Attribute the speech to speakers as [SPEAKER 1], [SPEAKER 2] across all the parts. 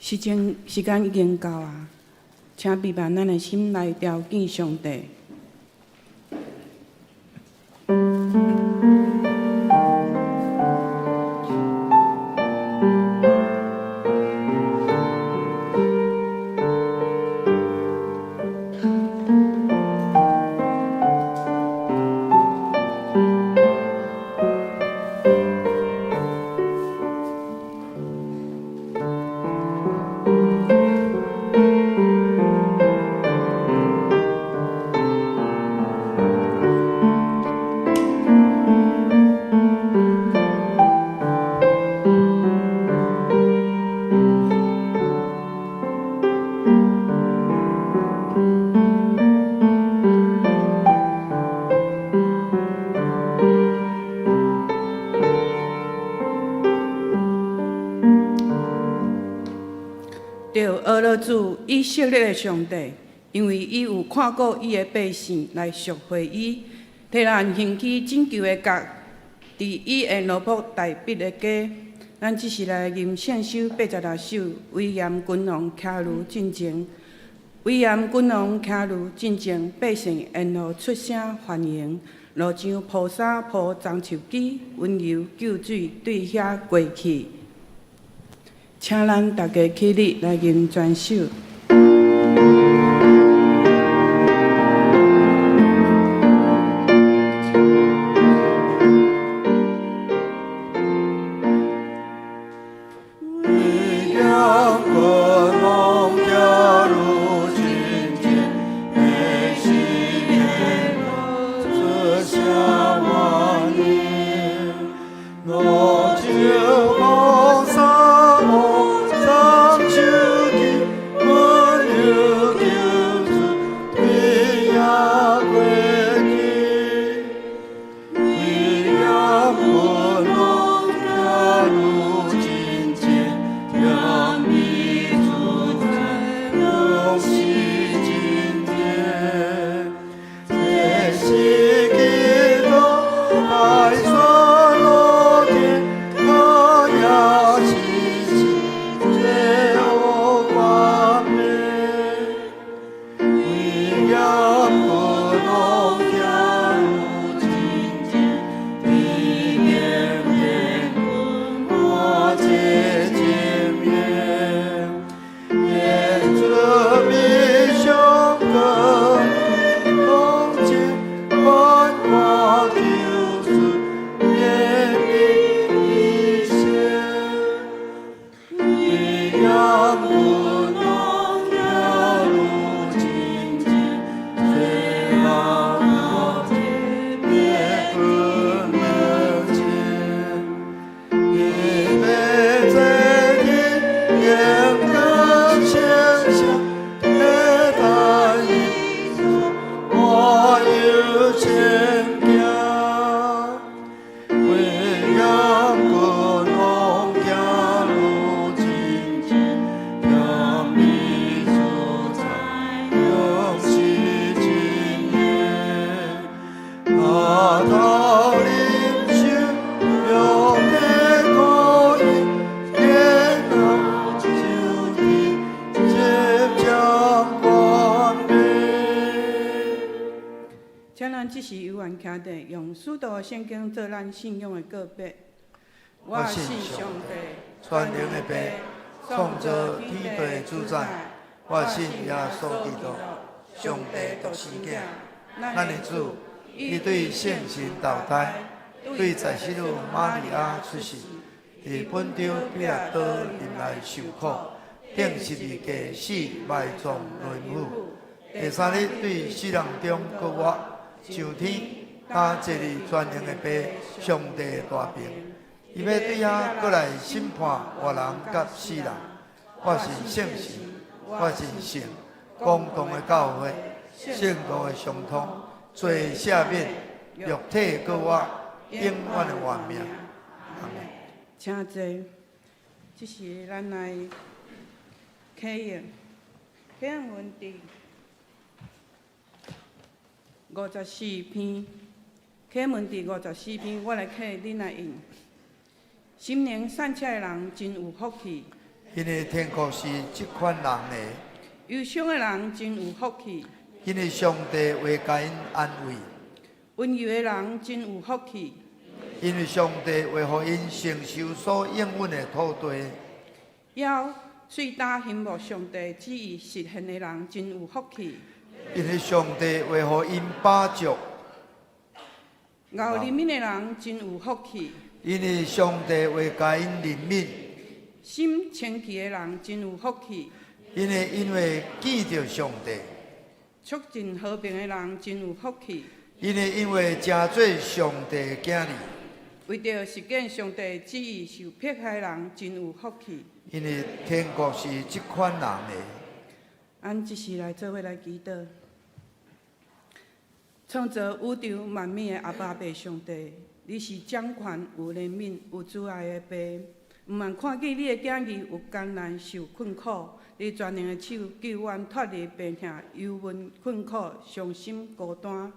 [SPEAKER 1] 時間已經到啊，請閉目咱的心來朝見上帝。主以色列的上帝，因為伊有看顧伊的百姓來贖回伊，替咱興起拯救的角，佇伊的奴僕大衛的家。咱這時來吟聖詩86首，威嚴君王徛如進前，威嚴君王徛如進前，百姓沿路出聲歡迎，路上鋪紗鋪棕樹枝，溫柔救水對遐過去。請咱大家起立來吟全首。請咱這時有緣徛佇，用使徒的聖經做咱信仰的告白。
[SPEAKER 2] 我信上帝，全能的父，創造天地的主宰。我信耶穌基督，上帝獨生囝，咱的主。伊對聖神投胎，對在聖女瑪利亞出世，佇本丟彼拉多入來受苦，釘十字架死，埋葬落府。第三日對死人中復活，上天，加坐佇全能的父上帝大爿。伊欲對遐閣來審判活人佮死人。我信聖神，我信聖公同的教會，聖徒的相通，罪赦免，肉體復活，永遠的活命。阿們。
[SPEAKER 1] 請坐。這時咱來啟應，啟應文佇54篇，啟文佇五十四篇，我來啟，恁來應。心靈善巧的人真有福氣，
[SPEAKER 2] 因為天國是這款人的。
[SPEAKER 1] 憂傷的人真有福氣。
[SPEAKER 2] 因為上帝會共𪜶安慰。
[SPEAKER 1] 溫柔的人真有福氣。
[SPEAKER 2] 因為上帝會予𪜶承受所應允的土地。
[SPEAKER 1] 猶喙焦興慕上帝旨意實現的人真有福氣。
[SPEAKER 2] 因為上帝會予𪜶飽足。
[SPEAKER 1] 𠢕憐憫的人真有福氣。
[SPEAKER 2] 因為上帝會共𪜶憐憫。
[SPEAKER 1] 心清潔的人真有福氣。
[SPEAKER 2] 因為見著上帝。
[SPEAKER 1] 促進和平的人真有福氣。
[SPEAKER 2] 因為成做上帝的囝兒。
[SPEAKER 1] 為著實踐上帝旨意受迫害的人真有福氣。
[SPEAKER 2] 因為天國是這款人的。
[SPEAKER 1] 咱這時來做伙來祈禱。創造宇宙萬物的阿爸父上帝，你是掌權、有憐憫、有慈愛的父。毋但看見你的囝兒有艱難受困苦，你全能的手救阮脫離病痛、憂悶、困苦、傷心、孤單。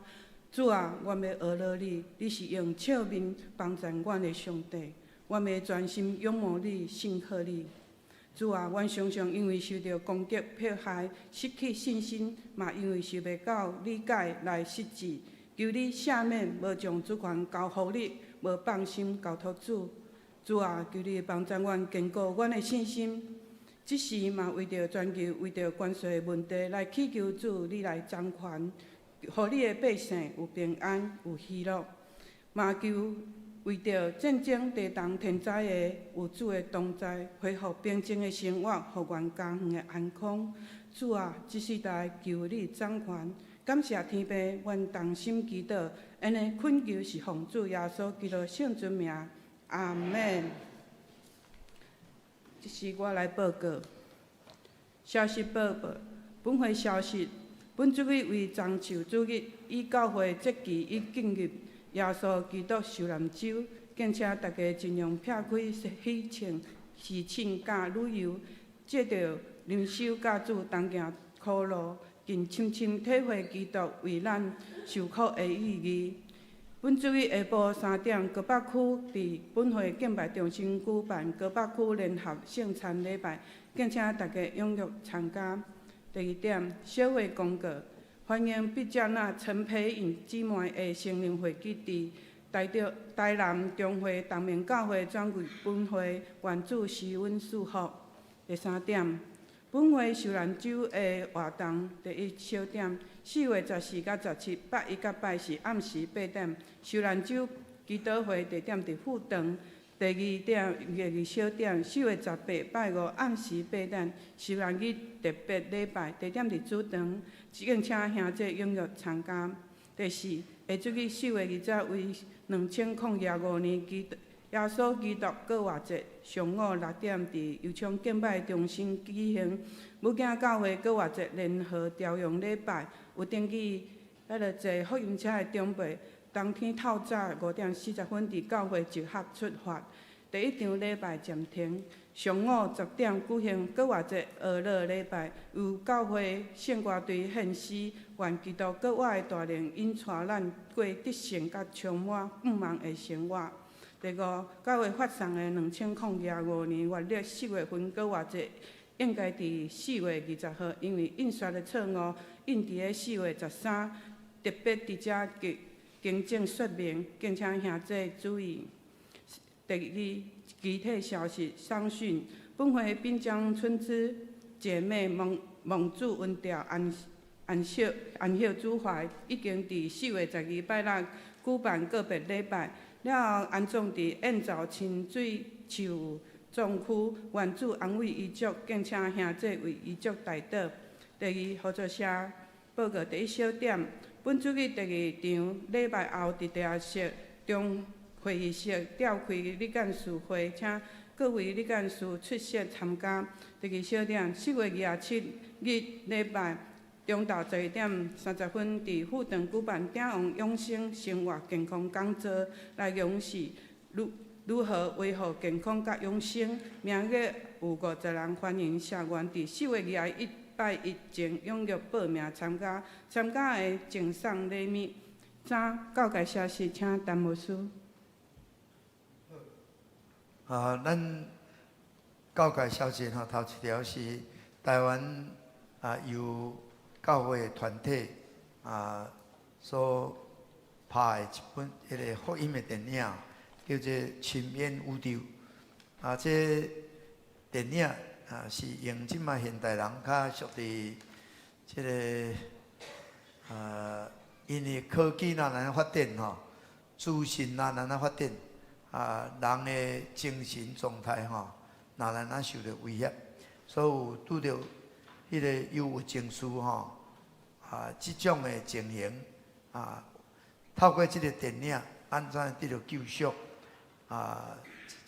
[SPEAKER 1] 主啊，阮欲呵咾你，你是用笑面幫助阮的上帝，阮欲專心仰望你，信靠你。主啊，阮常常因為受著攻擊、迫害，失去信心，嘛因為受袂到理解來失志。求你赦免，無將主權交予你，無放心交託主。主啊，求你幫助阮堅固阮的信心。這時嘛，為著全球、為著關稅的問題來祈求主，你來掌權，予你的百姓有平安、有喜樂。嘛求為著戰爭、地動、天災的有主的同在，恢復平靜的生活，予阮家園的安康。主啊，這世代求你掌權，感謝天父，阮同心祈禱，按呢懇求是奉主耶穌基督聖尊名，阿門。這是我來報告，消息報報，本會消息，本主日為棕樹主日，以教會節期已進入耶穌基督受難週，敬請大家盡量避開喜慶、喜慶佮旅遊，藉著靈修佮主同行苦路，更深深體會基督為咱受苦的意義。本主日下晡3點，高北區佇本會敬拜中心舉辦高北區聯合聖餐禮拜，敬請大家踴躍參加。第二點，小會公告，歡迎畢加納陳培穎姊妹的成人會記佇台中台南中會東明教會轉為本會，願主施恩賜福。第三點，本會受難週的活動，第一小點，4月14佮17，拜一佮拜四暗時8點，受難週祈禱會地點佇富長。第二點，第二小點，4月18拜五暗時八點，受難日特別禮拜，地點佇主堂，敬請兄弟踴躍參加。第四，下主日4月20為2025年基督耶穌基督復活節，上午6點佇油昌敬拜中心舉行母囝教會復活節聯合調用禮拜，有登記彼个坐福音車的長輩，當天透早5點40分佇教會集合出發。第一場禮拜暫停，上午10點舉行復活節呵咾禮拜，由教會聖歌隊獻詩，願基督復活的大能引帶咱過得勝佮充滿盼望的生活。第五，教會發送的2025年月曆4月份復活節，應該佇4月20號，因為印刷的錯誤，印佇咧4月13，特別佇遮更正說明，敬請兄弟注意。第二，其他消息送訊，本會濱江春枝姐妹蒙蒙主恩召安安息安息主懷，已經佇4月12拜六舉辦告別禮拜，了後安葬佇燕巢清水樹葬區，願主安慰遺族，敬請兄弟為遺族代禱。第二，合作社報告第一小點，本主日第二場禮拜後，佇地下室中會議室召開理監事會，請各位理監事出席參加。第二小點，4月27日禮拜中晝12點30分，佇富長舉辦鼎王養生生活健康講座，內容是如何維護健康佮養生。名額有50人，歡迎社員佇4月21拜一前踴躍報名參加，參加的贈送禮物。三，教界消息，請陳牧師。
[SPEAKER 2] 啊，咱告解消息吼，頭一條是台灣啊，由教會團體啊所拍的一本彼个福音的電影，叫做《深淵宇宙》。啊，這電影啊是用這擺現代人較熟佇這个啊，因為科技若按呢發展吼，資訊若按呢發展，啊，人的精神狀態吼，若按呢受著威脅，所以有拄著彼个憂鬱情緒吼，啊，這種的情形啊，透過這个電影，按怎得著救贖啊，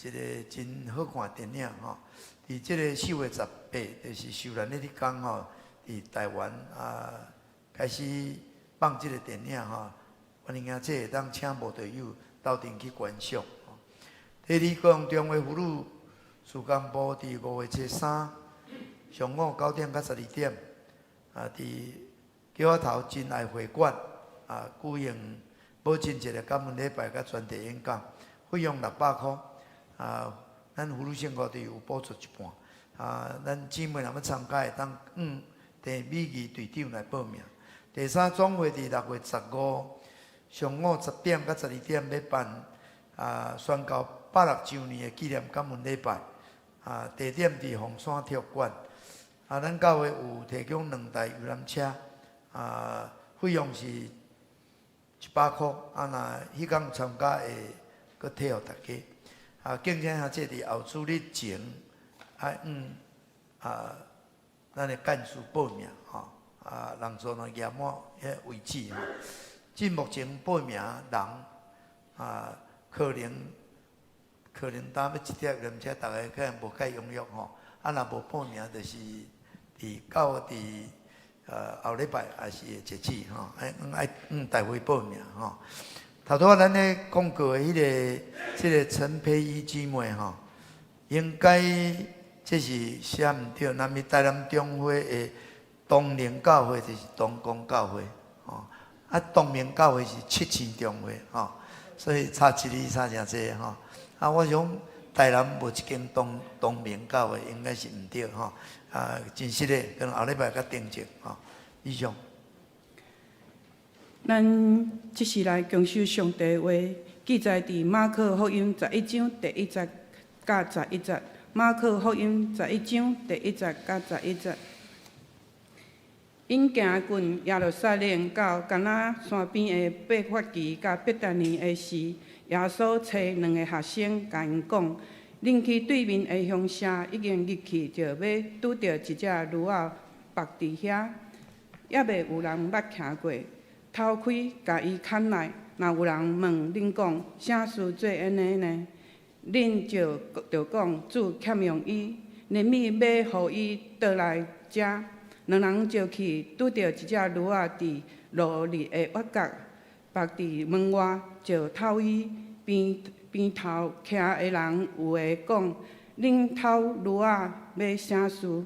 [SPEAKER 2] 一个真好看的電影吼。佇這个4月18，就是受難日彼工吼，佇台灣啊開始放這个電影吼，歡迎這會當請慕道友鬥陣去觀賞。第二，高雄中會婦女事工部佇5月初3上午9點到12點，啊，佇橋仔頭真愛會館啊舉行母親節的感恩禮拜佮專題演講，費用600箍。啊，咱婦女聖歌隊有補助一半。啊，咱姊妹若欲參加，會當向鄭美儀隊長來報名。第三，總會佇6月15上午10點到12點欲辦啊宣告106週年的紀念感恩禮拜。啊，地點佇鳳山體育館。啊，咱教會有提供兩台遊覽車，啊，費用是100箍。啊，若彼工有參加會閣退予大家。啊，敬請兄弟佇後主日前愛向啊，咱的幹事報名吼，啊，人數若額滿彼為止吼。至目前報名人啊，可能擔欲一疊遊覽車，逐个可能無介踴躍吼。啊，若無報名，就是佇到佇後禮拜也是會截止吼，愛愛向大會報名吼。頭拄仔咱咧講過的彼个，這个陳佩儀姊妹吼，應該這是寫毋對，咱們台南中會的東寧教會就是東光教會，吼，啊東明教會是七星中會，吼，所以差一字差誠濟吼。啊，我想台南無一間東明教會，應該是毋對吼。啊，真失禮，可能後禮拜較訂正吼。以上。
[SPEAKER 1] 咱這時來共守上帝話，記載佇馬可福音11章第1節佮11節。馬可福音11章第1節佮11節。𪜶行近耶路撒冷到橄欖山邊的伯法其佮伯達尼的時，耶穌差兩个學生，共𪜶講：恁去對面的鄉社，已經入去，就欲拄著一隻驢仔縛佇遐，猶未有人捌騎過。偷開，共伊牽來。若有人問恁講，啥事做按呢呢？恁就著講主欠用伊，連物欲予伊倒來遮。兩人就去，拄著一隻驢仔佇路裡的挖角，縛佇門外，就偷伊。邊邊頭徛的人有的講：恁偷驢仔欲啥事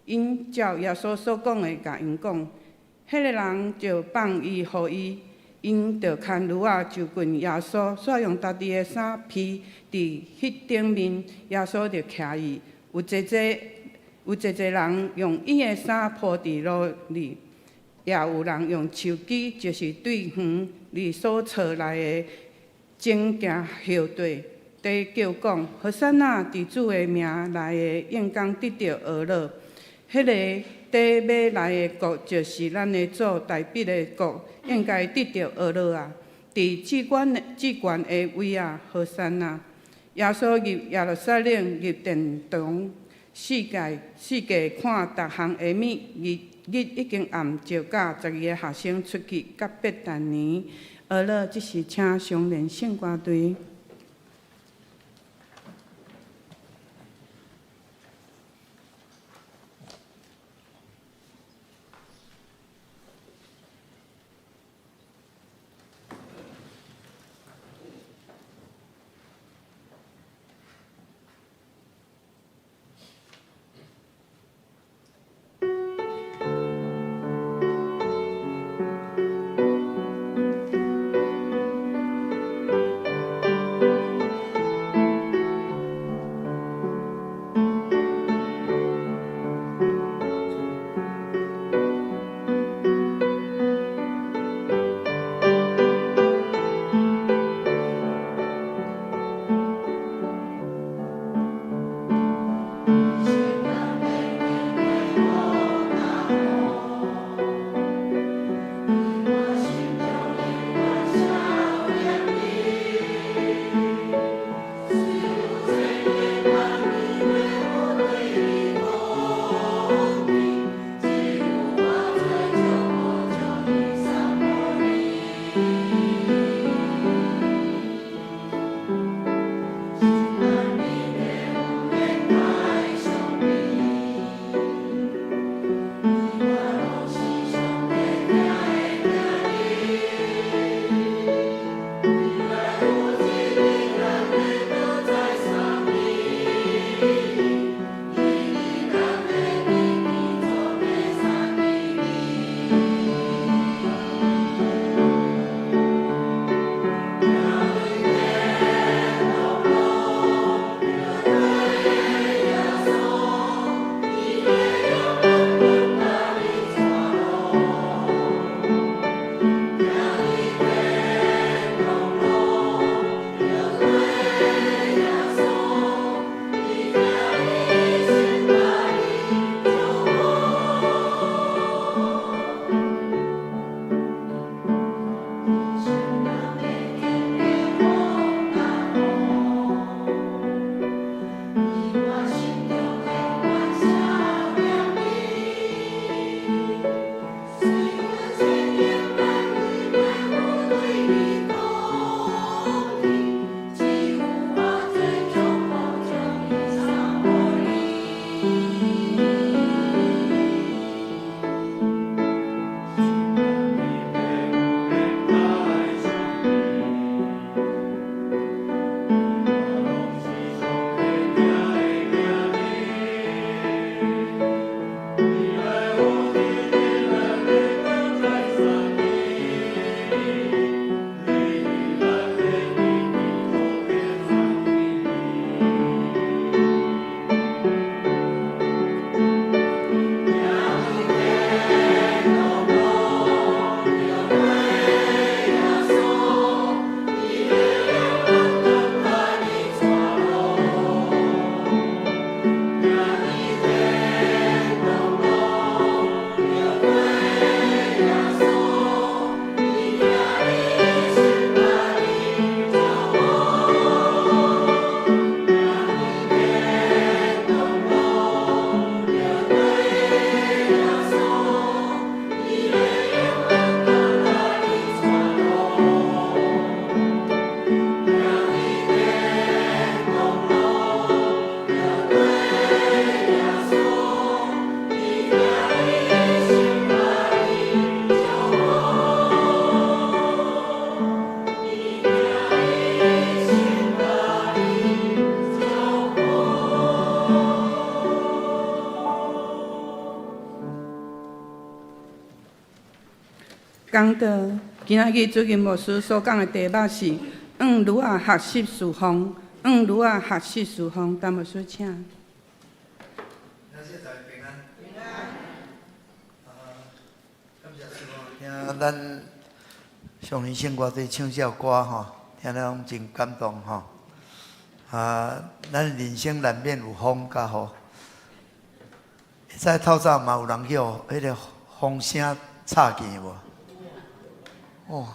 [SPEAKER 1] ？𪜶照耶穌所講的，共𪜶講。彼个人就放伊，予伊，𪜶就牽驢仔就近耶穌，煞用家己的衫披佇彼頂面，耶穌就騎伊。有濟濟有濟濟人用𪜶的衫鋪佇路裡，也有人用樹枝，就是對園裡所採來的整行葉綴，伫叫講：和散那，佇主的名來的，應當得著呵咾。彼个佇欲來的國，就是咱的祖大衛的國，應該得著呵咾啊！佇至懸至懸的位啊，和散那！耶穌入耶路撒冷，入殿堂，四界四界看逐項的物，日日已經暗，就佮12个學生出去，到伯達尼。呵咾，這時請上練聖歌隊。講道，今仔日主任牧師所講的題目是“向驢仔學習事奉”，向驢仔學習事奉，陳牧師請。
[SPEAKER 2] 感謝大家平安。平安。啊，感謝主聽咱上年聖歌隊唱這首歌吼，聽了攏真感動吼。啊，咱人生難免有風佮雨。會知透早嘛有人去予彼个風聲吵見無？哦，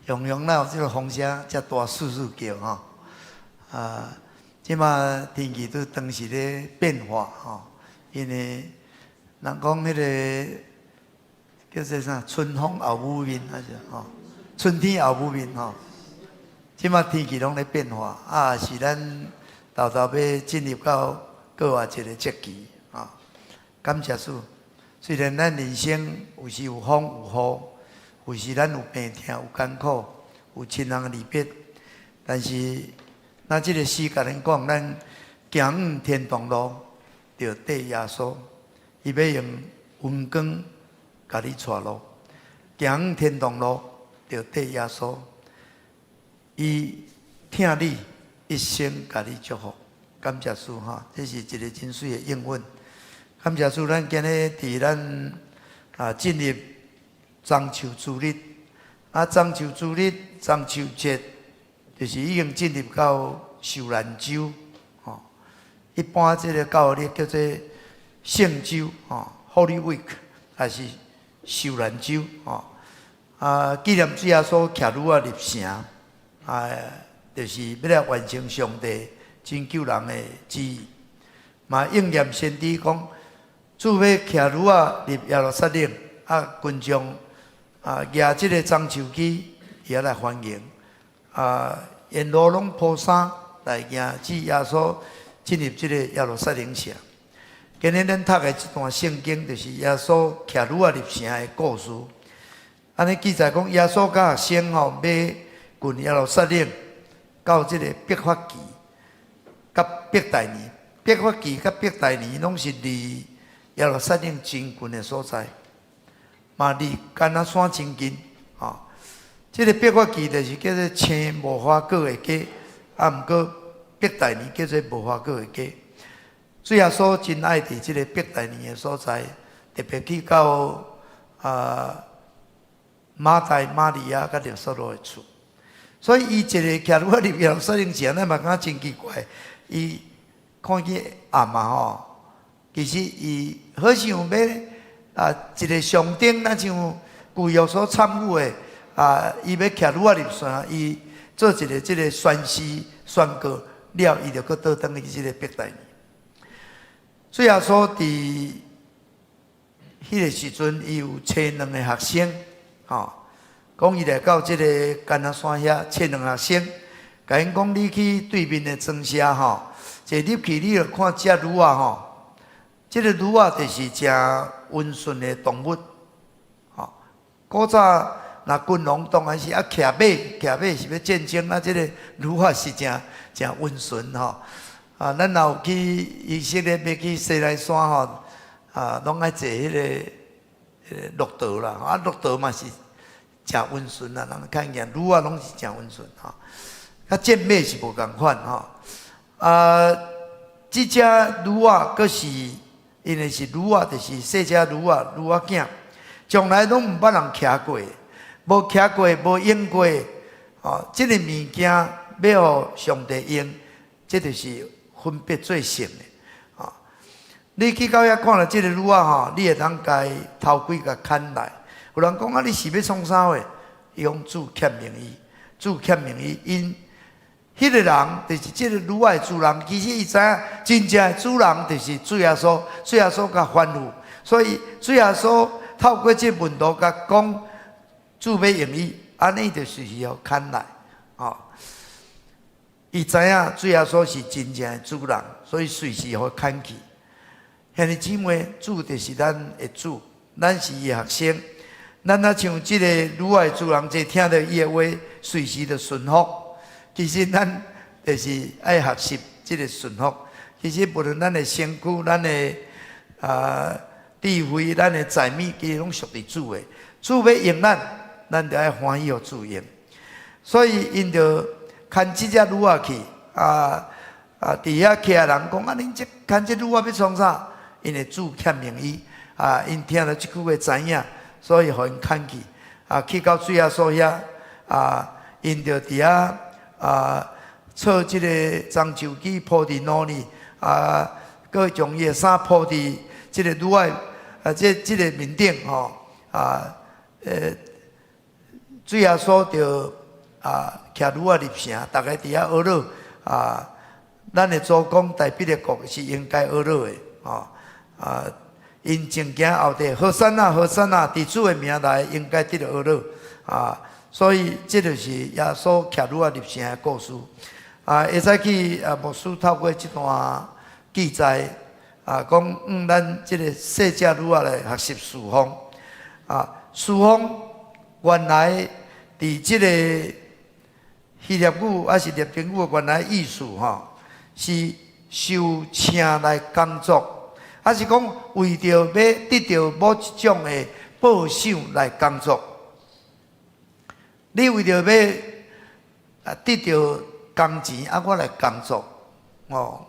[SPEAKER 2] 雄雄哪有這个風聲遮大，窣窣叫吼。啊，這馬天氣都當時咧變化吼，因為人講彼个叫做啥？春風後母面還是吼？春天後母面吼。這馬天氣攏咧變化，啊，是咱沓沓欲進入到閣外一个節期啊。感謝主，雖然咱人生有時有風有雨，有時咱有病痛、有艱苦、有親人離別，但是咱這个詩共咱講，咱行往天堂路，著綴耶穌，伊欲用榮光共你帶路。行往天堂路，著綴耶穌，伊疼你一生，共你祝福。感謝主哈，這是一个真媠的應允。感謝主，咱今日佇咱啊進入中秋主日，啊中秋主日、中秋節，就是已經進入到受難週，吼。一般這个教會叫做聖週，吼，Holy Week，還是受難週，吼。啊，紀念主耶穌騎驢仔入城，啊，就是欲來完成上帝拯救人的旨意。嘛應驗先知講，主欲騎驢仔入耶路撒冷，啊，群眾啊，舉這个棕樹枝，伊來歡迎，啊，沿路攏鋪衫來迎主耶穌進入這个耶路撒冷城。今日咱讀的這段聖經，就是耶穌騎驢仔入城的故事。按呢記載講，耶穌佮學生吼，欲近耶路撒冷，到這个伯法其佮伯大尼。伯法其佮伯大尼攏是離耶路撒冷真近的所在，嘛離橄欖山真近。吼，這个伯法其就是叫做青無花果的家，啊，毋過伯大尼叫做無花果的家。主耶穌真愛佇這个伯大尼的所在，特別去到啊馬大、瑪利亞佮拉撒路的厝。所以伊一個騎驢仔入耶路撒冷前，咱嘛感覺真奇怪。伊看見暗嘛吼，其實伊好像欲啊一個象徵，若像舊約所參與的啊，伊欲騎驢仔入山，伊做一个這个宣誓宣告了，伊就閣倒轉去這个伯大尼。主耶穌佇彼个時陣，伊有揣兩個學生，吼，講伊來到這个橄欖山遐，揣兩個學生，共𪜶講你去對面的莊舍吼，坐入去你就看這驢仔吼，這个驢仔就是誠溫順的動物，吼。古早若軍王當然是愛騎馬，騎馬是欲戰爭啊，這个驢仔是誠誠溫順吼。啊，咱若有去以色列，欲去西奈山吼，啊，攏愛坐彼个駱駝啦，啊，駱駝嘛是誠溫順啊，人看見驢仔攏是誠溫順吼。佮戰馬是無仝款吼。啊，這隻驢仔閣是因為是驢仔，就是細隻驢仔，驢仔囝，從來攏毋捌人騎過，無騎過，無用過，吼，這个物件欲予上帝用，這就是分別做聖的，吼。你去到遐看著這个驢仔吼，你會當共伊頭幾共牽來。有人講啊，你是欲創啥貨？伊講主欠用伊，主欠用伊，𪜶彼个人就是這个驢仔的主人。其實伊知影真正的主人就是主耶穌，主耶穌共吩咐，所以主耶穌透過這門徒共講，主欲用伊，按呢就是予牽來，吼。伊知影主耶穌是真正的主人，所以隨時予牽去。兄弟姊妹，主就是咱的主，咱是伊的學生。咱若像這个驢仔的主人，這聽著伊的話，隨時就順服。其實咱就是愛學習這个順服。其實無論咱的身軀，咱的啊，智慧，咱的財物，其實攏屬佇主的。主欲用咱，咱就愛歡喜予主用。所以𪜶就牽這隻驢仔去，佇遐徛的人講啊，恁這牽這驢仔欲創啥？因為主欠命伊，𪜶聽著這句話知影，所以予𪜶牽去。去到主耶穌遐，𪜶就佇遐搓這個棕樹枝鋪佇路裡，閣將伊的衫鋪佇這個驢仔這個面頂吼，主耶穌就騎驢仔入城，逐家佇遐呵咾啊。咱的祖公大衛的國是應該呵咾的，吼啊！𪜶前行後綴，和散那，和散那，佇主的名來，應該得著呵咾啊！所以這就是耶穌騎驢仔入城的故事。會使去牧師透過這段記載啊，講咱這個細隻驢仔來學習事奉啊，事奉原來佇這個希臘語抑是拉丁語的原來意思吼，是受請來工作，抑是講為著欲得著某一種的報賞來工作。你為著欲得著工錢，我來工作，哦，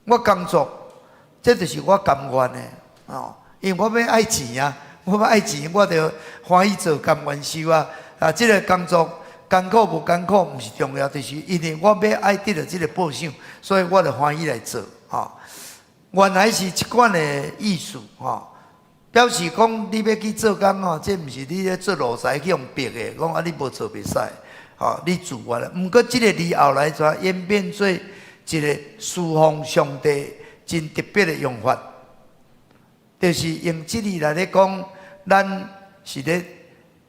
[SPEAKER 2] 我工作，這就是我甘願的，哦，因為我欲愛錢啊，我欲愛錢，我就歡喜做甘願受啊，這個工作艱苦無艱苦毋是重要，就是因為我欲愛得著這個報賞，所以我就歡喜來做，吼。原來是這款的意思，吼，表示講你欲去做工吼，這毋是你咧做奴才去予逼的，講啊你無做袂使，吼，你自願的。毋過這個字後來就演變做一個事奉上帝真特別的用法，就是用這字來咧講，咱是咧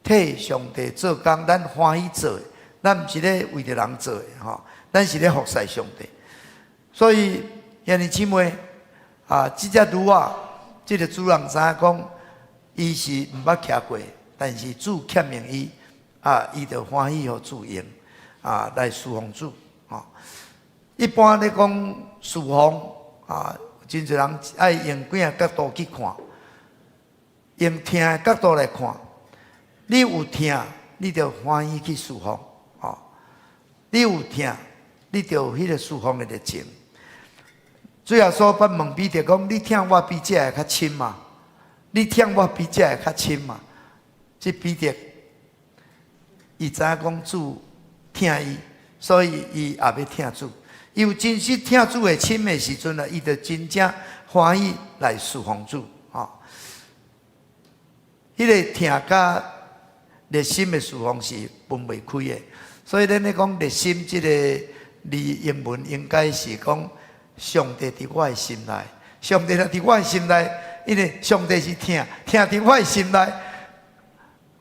[SPEAKER 2] 替上帝做工，咱歡喜做的，咱毋是咧為著人做的，吼，咱是咧服侍上帝。所以兄弟姊妹啊，這隻驢仔，這個主人知影講，伊是毋捌騎過，但是主欠命伊，伊就歡喜予主用，來事奉主，吼。一般咧講事奉啊，真濟人愛用幾个角度去看，用疼的角度來看。你有疼，你就歡喜去事奉，吼。你有疼，你就有彼個事奉的熱情。主耶穌捌問彼得講：你疼我比這个較深嗎？你疼我比這个較深嗎？這彼得，伊知影講主疼伊，所以伊也欲疼主。伊有真實疼主的心的時陣啊，伊就真正歡喜來事奉主。吼，彼個疼佮熱心的事奉是分袂開的。所以咱咧講熱心這個字英文應該是講上帝佇我的心內，上帝若佇我的心內，因為上帝是疼，疼佇我的心內，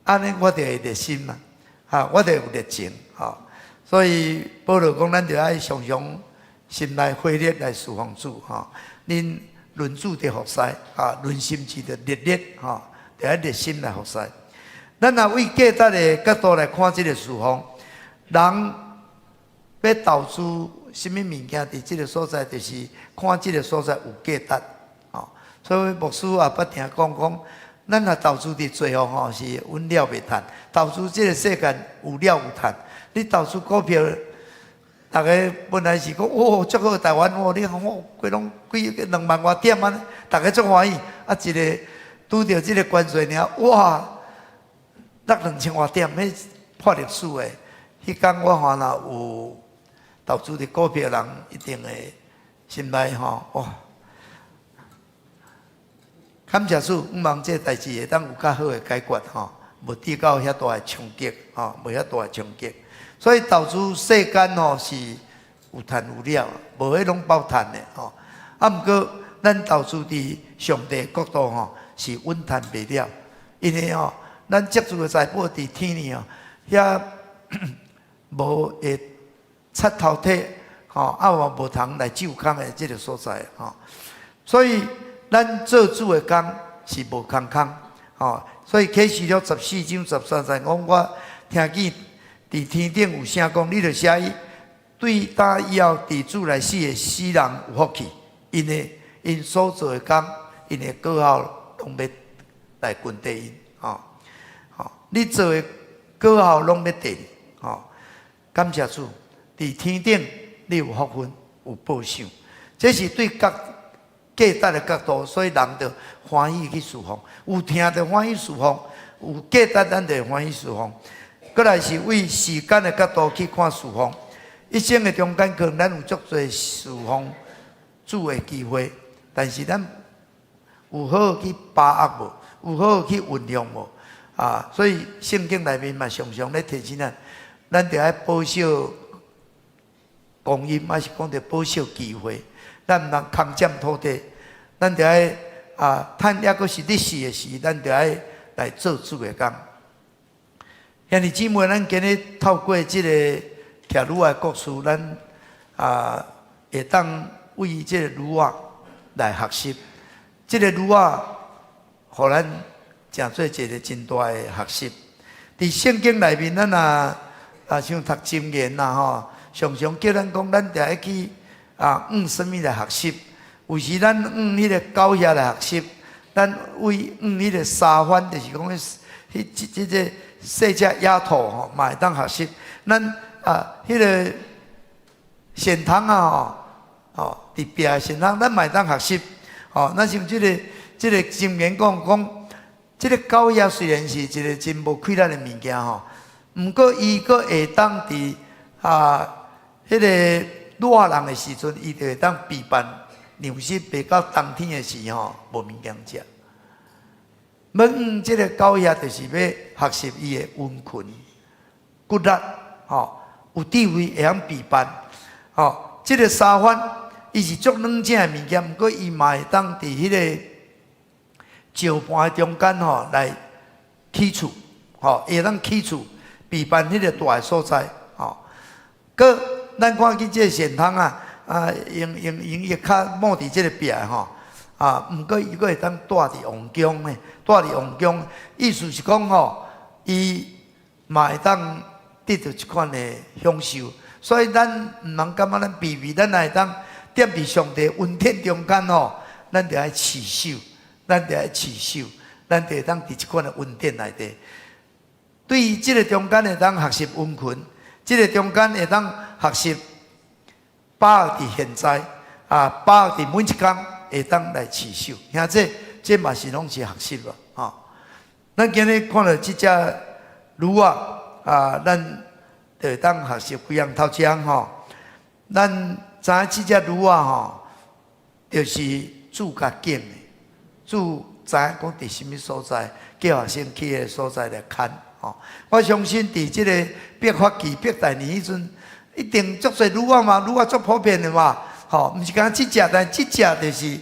[SPEAKER 2] 按呢我就會熱心啦，我就有熱情，吼。所以保羅講，咱就愛常常心內火熱來事奉主，吼。恁論主佇服侍，論心志著熱烈，吼，就愛熱心來服侍。咱若為價值的角度來看這個事奉，人欲投資啥物物件佇這個所在，就是看這個所在有價值，吼。所以牧師也捌定講講，咱若投資佇最後吼是穩了袂趁，投資這個世間有了有趁。你投資股票，逐家本來是講哦，足好台灣哦，你看我規攏幾2萬外點按呢，逐家足歡喜。一个拄著這個關稅爾，哇，落2000外點，彼破歷史的。彼工我看若有投資佇股票人，一定會心內吼哇！感謝主，向望這代誌會當有較好的解決吼，無致到遐大的衝擊吼，無遐大的衝擊。所以投資世間吼是有趁有了，無彼攏包趁的吼。毋過咱投資佇上帝國度吼是穩趁袂了，因為吼咱積聚的財寶佇天裡吼，遐無會賊偷提吼，嘛無通來蛀空的這個所在吼。所以咱做主的工是無空空吼。所以啟示錄14章13節講，我聽見佇天頂有聲講，你著寫伊對今以後佇主內死的死人有福氣，因為𪜶所做的工，𪜶的果效攏欲來跟綴𪜶，吼，吼，你做的果效攏欲綴你，吼，感謝主，佇天頂你有福分，有報賞，這是對角價值的角度，所以人就歡喜去事奉，有疼就歡喜事奉，有價值咱就會歡喜事奉。閣來是為時間的角度去看事奉，一生的中間可能咱有足濟事奉主的機會，但是咱有好好去把握無？有好好去運用無？啊，所以聖經內面嘛常常咧提醒咱，咱著愛保守光陰，抑是講著保守機會。咱毋通空佔土地，咱著愛啊，趁猶閣是日時的時，咱著愛來做主的工。兄弟姊妹，咱今日透過這个騎驢仔的故事，咱啊會當為這个驢仔來學習。這个驢仔，予咱誠做一个真大的學習。佇聖經內面，咱若啊像讀箴言啦吼，常常叫咱講，咱著愛去啊，向啥物來學習？有時咱向彼个狗遐來學習，咱為向彼个沙番，就是講彼彼這這個細隻野兔吼，嘛會當學習。咱啊，彼个鱔通仔吼，吼佇壁的鱔通，咱嘛會當學習。吼，咱像這个箴言講講，這个狗仔雖然是一个真無氣力的物件吼，毋過伊閣會當佇啊彼个熱人的時陣，伊就會當備辦糧食，袂到冬天的時吼無物件食。欲向這个狗仔就是欲學習伊的殷勤、骨力，吼，有智慧會曉備辦，吼，這个沙番伊是足軟正的物件，毋過伊嘛會當佇彼个石盤的中間吼來起厝，吼，會當起厝備辦彼个大的所在，吼。閣咱看見這个鱔通啊，啊，用用用伊跤摸佇這个壁吼，啊，毋過伊閣會當蹛佇王宮呢，蹛佇王宮，意思是講吼，伊嘛會當得著這款的享受，所以咱毋通感覺咱卑微，咱若會當踮佇上帝恩典中間吼，咱著愛持守，咱著愛持守，咱就會當佇這款的恩典內底。對於這个中間會當學習殷勤，這个中間會當學習把握佇現在，啊，把握佇每一工會當來持守。兄弟，這嘛是攏是學習咯，吼。咱今日看著這隻驢仔，啊，咱就會當學習幾項。頭一項吼，咱知影這隻驢仔吼，就是主共揀的，主知影講佇啥物所在，叫學生去彼个所在來牽。吼，我相信佇這个伯法其、伯大尼彼陣，一定足濟驢仔嘛，驢仔足普遍的嘛，吼，毋是干焦這隻，但這隻就是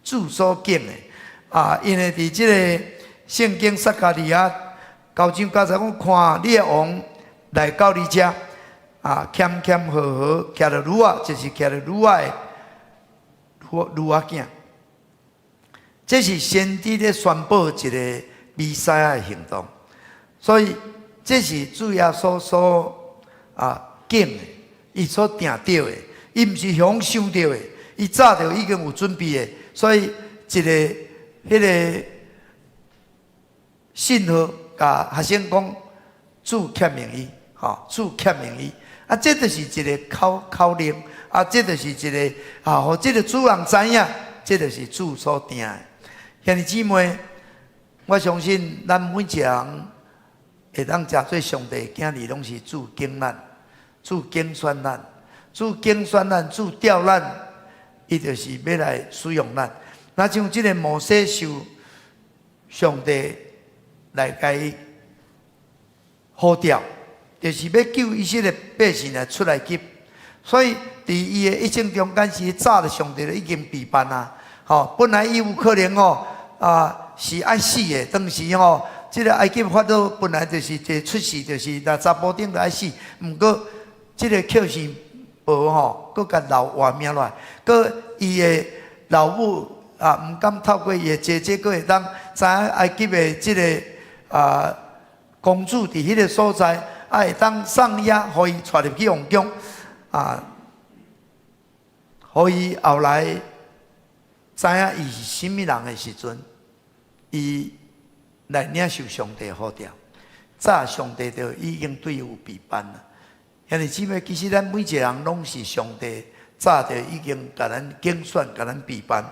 [SPEAKER 2] 主所揀的。啊，因為佇這个聖經撒迦利亞9章9節講，看你的王來到你遮，啊，謙謙和和，騎著驢仔，就是騎著驢仔的驢驢仔囝。這是先知咧宣布一个彌賽亞的行動，所以這是主耶穌所啊揀的，伊所定著的，伊毋是予想著的，伊早就已經有準備的，所以一个彼个信號，共學生講，主遣命伊，吼，主遣命伊，啊，這就是一个口口令，啊，這就是一个啊，予這个主人知影，這就是主所定的。兄弟姊妹，我相信咱每一个人會當成做上帝的囝兒，攏是主揀咱，主揀選咱，主揀選咱，主召咱，伊就是欲來使用咱。若像這个摩西受上帝來共伊呼召，就是欲救以色列百姓來出埃及。所以，佇伊的一生中間，是早就上帝就已經備辦啊。吼，本來伊有可能吼啊是愛死的，當時吼，這个埃及法老本來就是一個出世，就是若查埔丁就愛死。毋過，這个扣生婆吼，閣共留活命落來，閣伊的老母啊，毋敢透過伊的姐姐，閣會當知影埃及的這个啊公主佇彼个所在，啊會當送伊啊，予伊帶入去王宮啊，予伊後來知影伊是啥物人的時陣，伊來領受上帝呼召，早上帝就已經對伊有備辦啦。兄弟姊妹，其實咱每一個人攏是上帝早就已經共咱揀選、共咱備辦。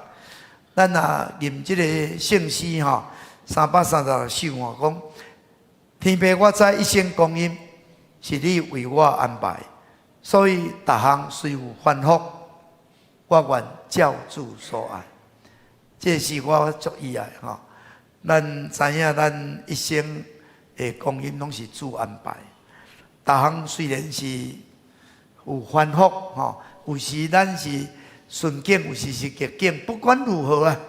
[SPEAKER 2] 咱若吟這個聖詩吼，336首吼，講天父，我知一生光陰是你為我安排，所以逐項雖有繁複，我願照主所愛。這是我足意愛吼。咱知影，咱一生的光陰攏是主安排。逐項雖然是有繁複吼，有時咱是順境，有時是逆境，不管如何啊，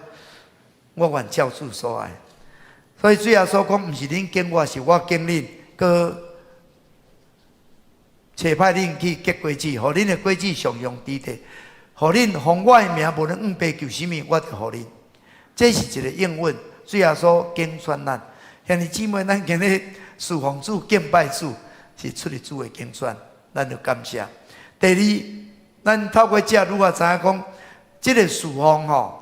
[SPEAKER 2] 我願照主所愛。所以主耶穌講，毋是恁揀我，是我揀恁，閣差派恁去結果子，予恁的果子常常佇咧，予恁奉我的名，無論向爸求啥物，我就予恁。這是一個應允，主耶穌揀選咱。兄弟姊妹，咱今日侍奉主、敬拜主，是出於主的揀選，咱就感謝。第二，咱透過這女仔知影講，這個侍奉吼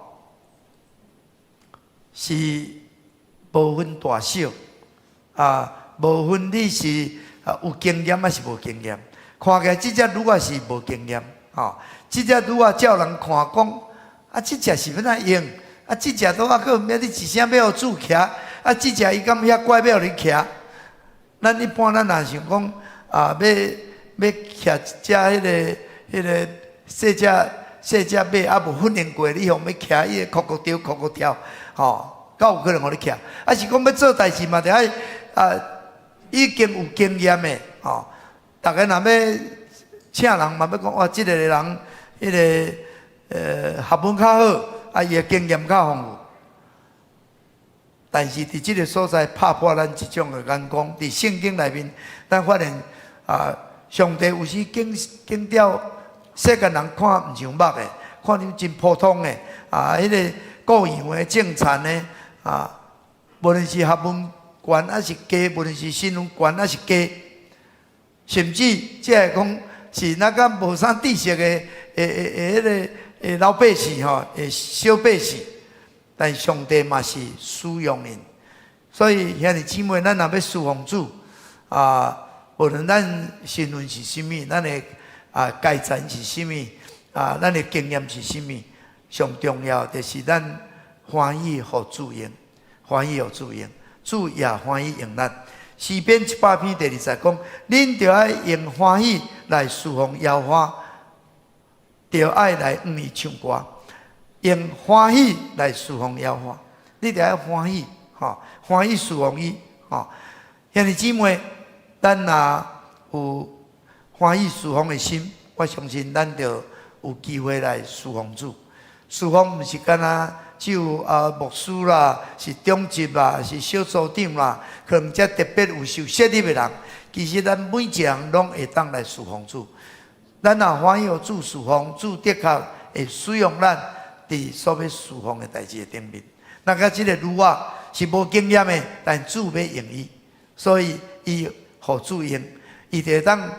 [SPEAKER 2] 是無分大小，啊，無分你是啊有經驗還是無經驗。看起來這隻女仔是無經驗，吼，這隻女仔照人看講，啊，這隻是欲按怎用？啊，這隻都猶閣毋曉你一聲欲予主騎，啊，這隻伊敢遐乖欲予你騎？咱一般咱若想講啊，欲欲騎一隻彼個細隻細隻馬，猶無訓練過，你予欲騎，伊會哭哭跳哭哭跳，吼，敢有可能予你騎？啊是講欲做代誌嘛，著愛啊已經有經驗的，吼。逐家若欲請人嘛，欲講哇，這個人彼個學問較好，啊伊的經驗較豐富。但是佇這個所在拍破咱這種的眼光，佇聖經內面，咱發現啊，上帝有時揀揀著世間人看毋上目的，看著真普通的啊，彼個顧羊的、種田的啊，無論是學問懸抑是低，無論是身份懸抑是低，甚至這個講是那個無啥知識的彼個的老百姓吼，的小百姓。但上帝嘛是使用𪜶，所以兄弟姊妹，咱若欲侍奉主啊，無論咱身份是啥物，咱的啊階層是啥物，啊，咱的經驗是啥物，上重要就是咱歡喜予主用，歡喜予主用，主也歡喜用咱。詩篇100篇第二節講，恁著愛用歡喜來侍奉耶和華，著愛來向伊唱歌。用歡喜來侍奉耶和華，你著愛歡喜，吼，歡喜侍奉伊，吼。兄弟姊妹，咱若有歡喜侍奉的心，我相信咱就有機會來侍奉主。侍奉毋是干焦只有啊牧師啦，是長執啦，是小組長啦，可能遮特別有受設立的人，其實咱每一個人攏會當來侍奉主。咱若歡喜予主侍奉，主的確會使用咱佇所欲侍奉的代誌的頂面。那個這個女仔是無經驗的，但主欲用伊，所以伊予主用，伊就會當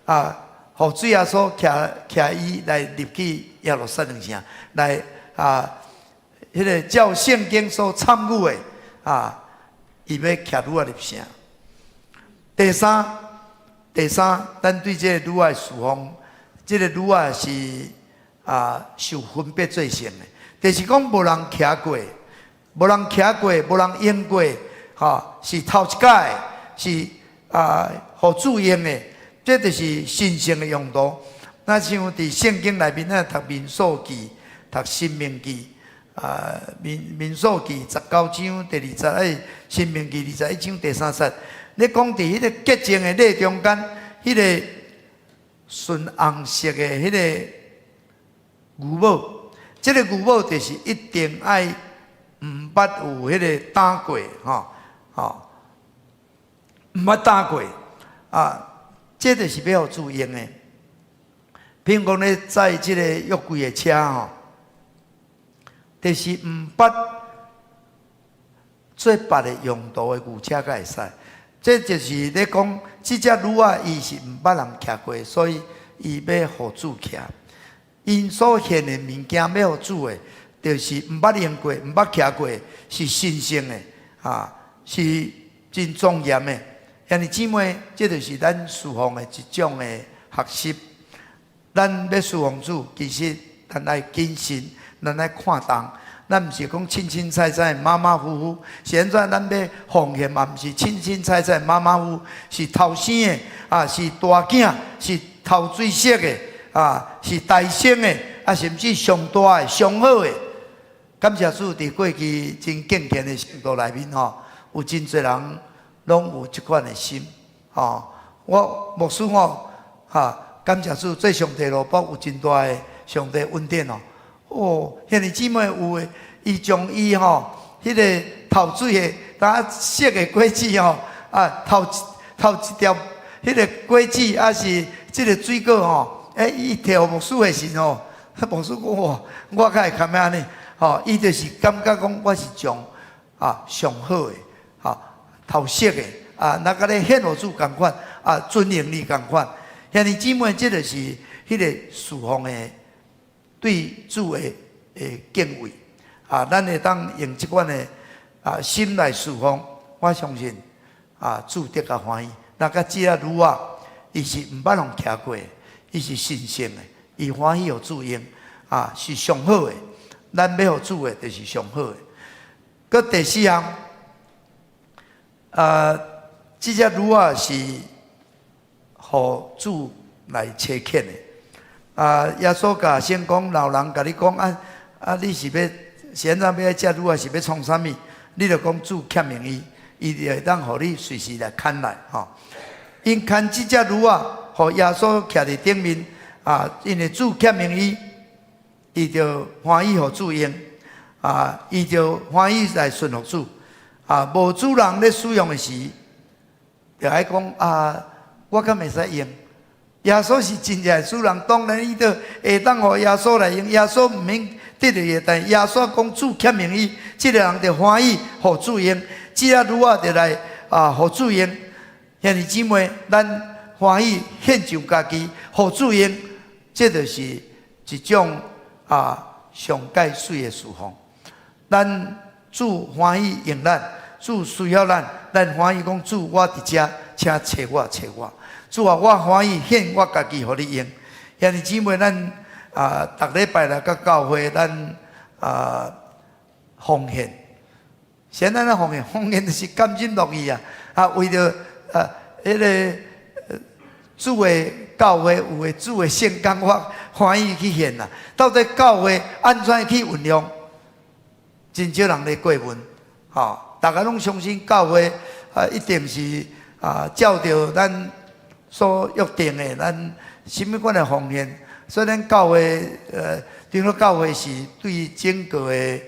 [SPEAKER 2] 啊，予主耶穌騎騎伊來入去耶路撒冷城，來啊，彼個照聖經所參與的啊，伊欲騎女仔入城。第三，第三，咱對這個女仔的侍奉，這個女仔是啊受分別做聖的，就是講無人騎過，無人騎過，無人用過，吼，是頭一擺，是啊，予主用的，這就是神聖的用途。那像佇聖經內面，咱讀民數記、讀申命記，啊，民數記19章第二節，哎，申命記21章第三節，咧講佇彼個潔淨的禮中間，彼個純紅色的彼個牛母，這個牛母就是一定愛毋捌有彼個打過，吼，吼，毋捌打過，啊，這就是欲予主用的。譬如講咧，載這個約櫃的車吼，就是毋捌做別的用途的牛車才會使。這就是咧講，這隻驢仔伊是毋捌人騎過，所以伊欲予主騎。𪜶所獻的物件欲予主的，就是毋捌用過、毋捌徛過，是神聖的，啊，是真莊嚴的。兄弟姊妹，這就是咱事奉的一種的學習。咱欲事奉主，其實咱愛謹慎，咱愛看重。咱毋是講凊凊彩彩、馬馬虎虎。是按怎咱欲奉獻嘛？毋是凊凊彩彩、馬馬虎虎，是頭生的啊，是大囝，是頭水色的啊，是大生的啊，甚至上大的、上好的。感謝主，佇過去真敬虔的信徒內面吼，有真濟人攏有這款的心吼。我牧師吼，哈，感謝主，做上帝奴僕有真大的上帝恩典哦。哦，兄弟姊妹有的，伊將伊吼，彼个頭水的，當熟的果子吼，啊，頭頭一條彼个果子，抑是這个水果吼，欸，伊提予牧師的時吼，牧師講哇，我較會堪按呢？吼，伊就是感覺講我是上啊上好的，吼，頭熟的，啊，若共你獻予主仝款，啊，尊榮你仝款。兄弟姊妹，這就是彼个事奉的對主的敬畏啊，咱會當用這款的啊心來事奉，我相信啊主得較歡喜。若佮這隻驢仔，伊是毋捌予人騎過，伊是神聖的，伊歡喜予主用啊，是上好的。咱欲予主的，就是上好的。閣第四項，啊，這隻驢仔是予主來差遣的。啊！耶穌共學生講，若有人共你講啊啊，你是欲是按怎欲愛這驢仔是欲創啥物？你就講主欠用伊，伊就會當予你隨時來牽來吼。𪜶牽這隻驢仔，予耶穌徛佇頂面啊，因為主欠用伊，伊就歡喜予主用啊，伊就歡喜來順服主啊。無主人咧使用的時，就愛講啊，我敢會使用？耶穌是真正的主人，當然伊就會當予耶穌來用。耶穌毋免得著伊，但耶穌講主欠用伊，這个人就歡喜予主用，這隻驢仔就來啊予主用。兄弟姊妹，咱歡喜獻上家己予主用，這就是一種啊上蓋媠的事奉。咱主歡喜用咱，主需要咱，咱歡喜講主，我佇遮，請揣我揣我。主啊，我歡喜獻我家己予你用。兄弟姊妹，咱啊，逐禮拜來到教會，咱啊奉獻。啥咱來奉獻？奉獻就是甘心樂意啊！啊，為著啊，彼个主的教會有的主的聖工，我歡喜去獻啦。到底教會按怎去運用？真少人咧過問，吼！逐家攏相信教會啊，一定是啊，照著咱所約定的，咱啥物款的奉獻。所以咱教會，長老教會是對整個的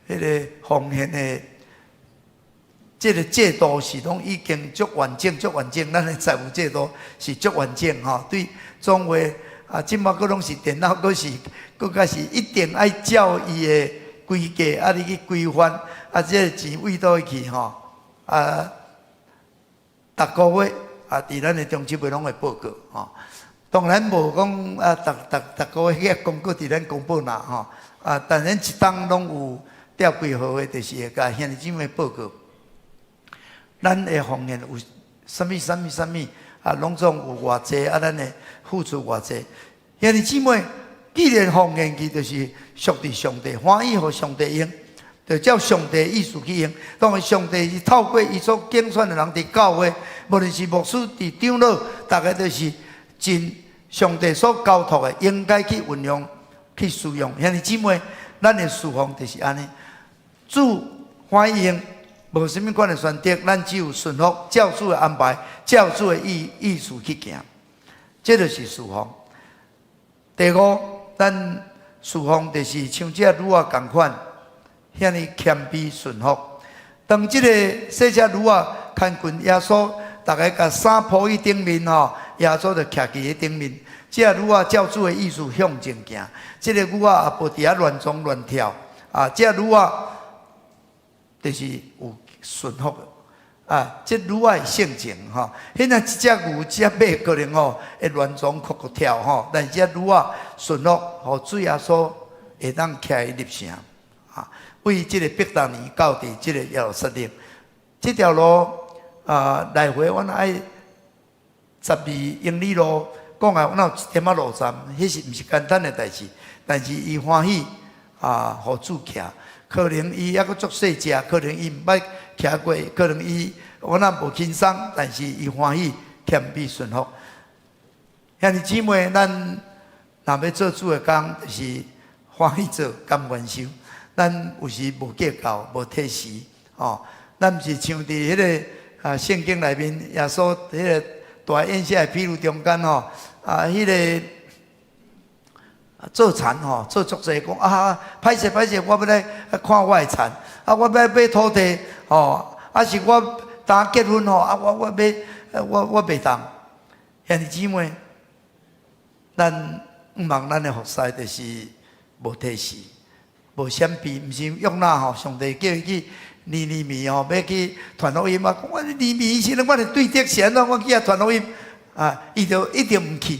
[SPEAKER 2] 彼个奉獻的這个制度是攏已經足完整、足完整。咱的財務制度是足完整吼。對總會啊，這馬閣攏是電腦，閣是閣較是一定愛照伊的規格啊，你去規範啊，這个錢為佗去吼啊，逐個月啊，佇咱的中執會攏會報告吼。當然無講啊，逐逐逐個月去公告佇咱公報啦吼。啊，但咱一冬攏有調幾號的，就是會共兄弟姊妹報告。咱的奉獻有啥物啥物啥物啊，攏總有偌濟啊，咱會付出偌濟。兄弟姊妹，既然奉獻去，就是屬佇上帝，歡喜予上帝用，就照上帝意思去用。當然，上帝是透過伊所揀選的人佇教會，無論是牧師、佇長老，逐家都是盡上帝所交託的，應該去運用、去使用。兄弟姊妹，咱的事奉就是按呢。主歡喜用，無啥物款的選擇，咱只有順服，照主的安排，照主的意思去行，這就是事奉。第五，咱事奉就是像這驢仔仝款，遐爾謙卑順服。當這个細隻驢仔牽近耶穌，逐家共衫鋪佇頂面吼，耶穌就徛佇頂面。這驢仔照主的意思向前行，這个牛仔也無佇遐亂撞亂跳。啊，這驢仔就是有順服的。啊，這驢仔的性情吼，彼若一隻牛、一隻馬可能吼會亂撞、哭哭跳吼，但是這驢仔順服，予主耶穌會當騎伊入城。啊，為這个伯大尼到佇這个耶路撒冷，這條路啊來回，阮愛12英里路，講來阮有一點仔路程，彼是毋是簡單的代誌？但是伊歡喜啊，予主騎，可能伊猶閣足細隻，可能伊毋捌騎過，可能伊我若無輕鬆，但是伊歡喜謙卑順服。兄弟姊妹，咱若欲做主的工，就是歡喜做，甘願受。咱有時無計較，無推辭，吼。咱毋是像佇彼个啊聖經內面，耶穌彼个大宴席的比喻中間吼，啊，彼个做田吼，做足濟講啊，歹勢歹勢，我欲來看我的田，啊，我欲買土地，吼，啊是我當結婚吼，啊，我欲我袂當。兄弟姊妹，咱向望咱的服侍就是無推辭，無閃避，毋是約拿吼，上帝叫伊去尼尼微吼，欲去傳福音啊！講我尼微時陣，我的對敵是按怎？我去遐傳福音啊，伊就一定毋去。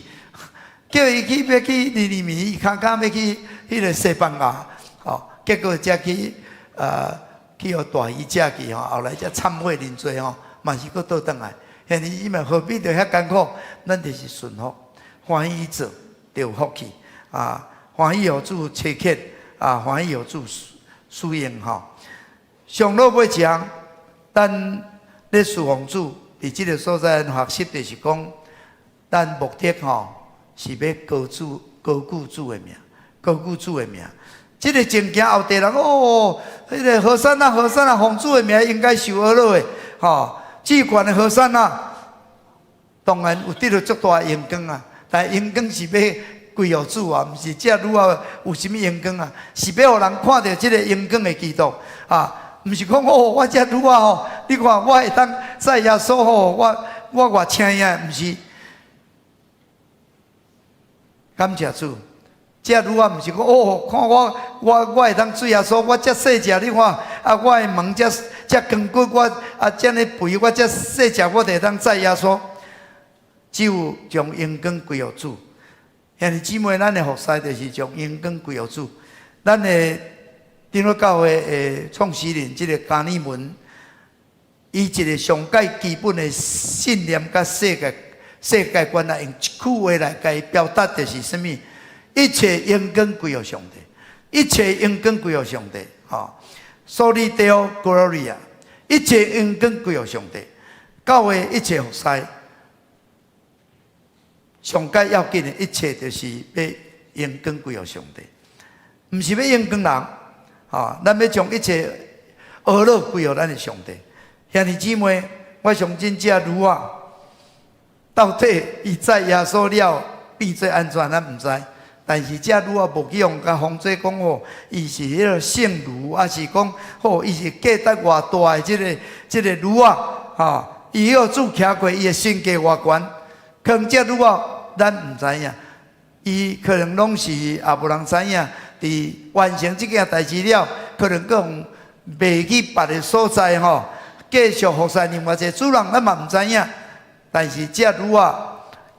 [SPEAKER 2] 叫伊去欲去尼尼微，伊較較欲去彼个西班牙，吼，結果才去去予大魚食去吼，後來才懺悔認罪吼，嘛是閣倒轉來。兄弟姊妹何必著遐艱苦？咱就是順服，歡喜做，就有福氣啊！歡喜予主差遣啊！歡喜予主使用吼。上落尾一項，咱咧侍奉主，佇這个所在學習，就是講，咱目的吼是欲高主高舉主的名，高舉主的名。這个情景後地人哦，彼个和散那和散那，奉主的名應該受呵咾的，吼，至懸的和散那，當然有得著足大的榮光啊！但榮光是欲歸予主啊，毋是這女仔有啥物榮光啊？是欲予人看著這个榮光的基督啊！毋是講哦，我這女仔吼，你看我會當載耶穌吼，我偌請影，毋是。感謝主，這女仔毋是講哦，看我會當做耶穌，我遮細隻，你看啊，我的毛遮遮長骨，我啊遮爾肥，我遮細隻，我就會當載耶穌。只有將榮光歸予主。兄弟姊妹，咱的服侍就是將榮光歸予主。咱的長老教會的創始人，這个加爾文，伊一个上蓋基本的信念佮世界觀來用一句話來共伊表達，就是啥物？一切榮光歸予上帝，一切榮光歸予上帝，吼。Soli Deo Gloria，一切榮光歸予上帝。教會一切服侍，上蓋要緊的一切，就是欲榮光歸予上帝，毋是欲榮光人，吼，咱欲將一切呵咾歸予咱的上帝。兄弟姊妹，我相信這女仔到底伊載耶穌了變做按怎，咱毋知。但是這女仔無去予共封做講吼，伊是彼个聖女，抑是講吼，伊是價值偌大的這个女仔，吼，伊予主騎過，伊的身價偌懸，可能這女仔咱毋知影，伊可能攏是也無人知影，佇完成這件代誌了，可能閣予賣去別个所在吼，繼續服侍另外一个主人，咱嘛毋知影。但是這女仔，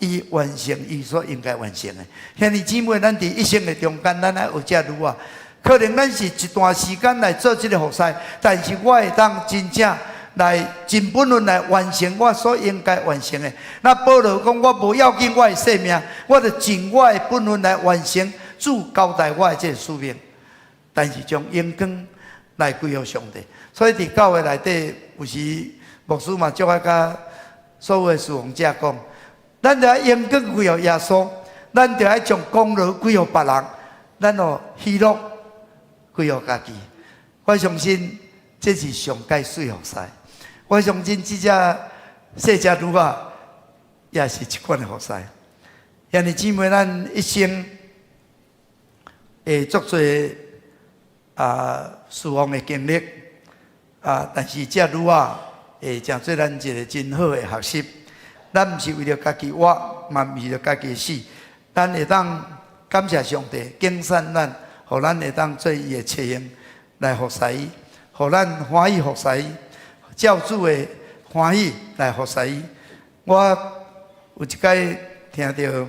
[SPEAKER 2] 伊完成伊所應該完成的。兄弟姊妹，咱佇一生的中間，咱愛學這女仔。可能咱是一段時間來做這个服侍，但是我會當真正來盡本分來完成我所應該完成的。那保羅講，我無要緊我的性命，我就盡我的本分來完成主交代我的這个使命。但是將榮光來歸予上帝。所以佇教會內底，有時牧師嘛足愛共所有的侍奉者講，咱著愛榮光歸予耶穌，咱著愛將功勞歸予別人，咱予喜樂歸予家己。我相信這是上蓋媠服侍。我相信這隻細隻女仔也是這款的服侍。兄弟姊妹，咱一生會足濟啊侍奉的經歷啊，但是這女仔會成做咱一个真好的學習。咱毋是為著家己活，嘛毋是為著家己死，咱會當感謝上帝，揀選咱，予咱會當做伊的差役來服侍伊，予咱歡喜服侍伊，照主的歡喜來服侍伊。我有一擺聽著